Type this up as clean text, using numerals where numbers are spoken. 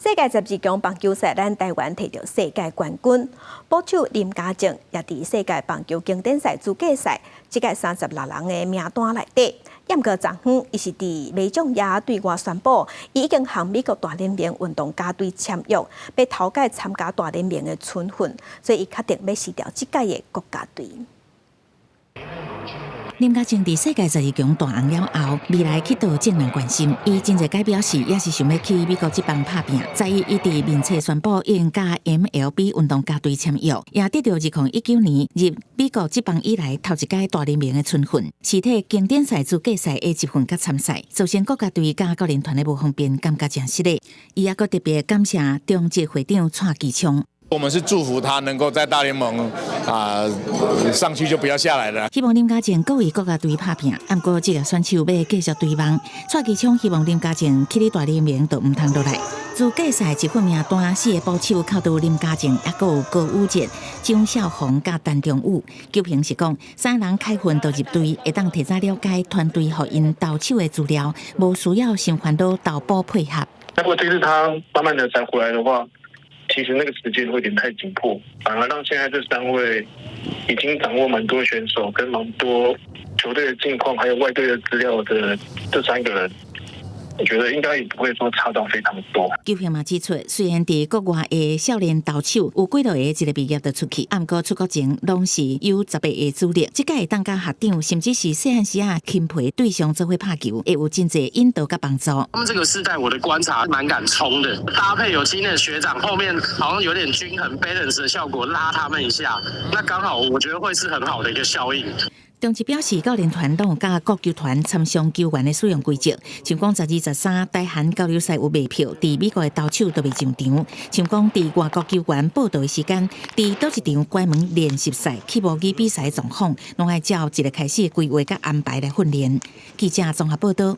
世界十二強棒球賽，咱台灣提著世界冠軍。捕手林家正也佇世界棒球經典賽資格賽，這屆36人的名單內底。毋過昨昏，伊是佇尾將也對外宣布，伊已經和美國大聯盟運動家隊簽約，欲頭擺參加大聯盟的春訓，所以伊確定欲辭掉這屆的國家隊。林家正佇世界十二強大紅了後，未來去佗眾人關心。伊真濟擺表示，也是想欲去美國職棒拍拚。在伊伊佇面冊宣布，已經佮 MLB 運動家隊簽約，也得著2019年入美國職棒以來頭一屆大聯盟的春訓，是替經典賽資格賽的一份佮參賽，造成國家隊佮教練團的無方便，感覺誠失禮。伊猶閣特別感謝中職會長蔡其昌。我們是祝福他能夠在大聯盟啊上去就不要下來了。希望林家正閣為國家隊拍拚，毋過這個選手欲繼續追夢。蔡其昌希望林家正去咧大聯盟就毋通落來。資格賽一份名單，四个捕手扣除林家正，猶閣有高宇哲、張少宏佮陳忠武。球評是講，三人開訓就入隊，會當提早了解團隊予𪜶投手的資料，無需要傷煩惱投捕配合。如果這次他慢慢的才回來的話，其實那個時間會有點太緊迫，反而讓現在這三位已經掌握蠻多選手跟蠻多球隊的近況，還有外隊的資料的這三個人，我覺得應該也不會說差到非常多。球評嘛指出，雖然佇國外的少年投手有幾落个一个畢業就出去，毋過出國前攏是有18個主力，這屆會當佮學長，甚至是細漢時仔欽佩對象做伙拍球，會有真濟引導佮幫助。他們這個世代，我的觀察蠻敢衝的，搭配有經驗的學長，後面好像有點均衡 balance 的效果，拉他們一下，那剛好我覺得會是很好的一個效應。中職表示，教練團攏有佮各球團參詳球員的使用規則，像講12、13台韓交流賽有賣票，佇美國的投手都袂上場。像講佇外國球員報到的時間，佇佗一場關門練習賽去模擬比賽狀況，攏愛照一个開始規劃佮安排來訓練。記者綜合報道。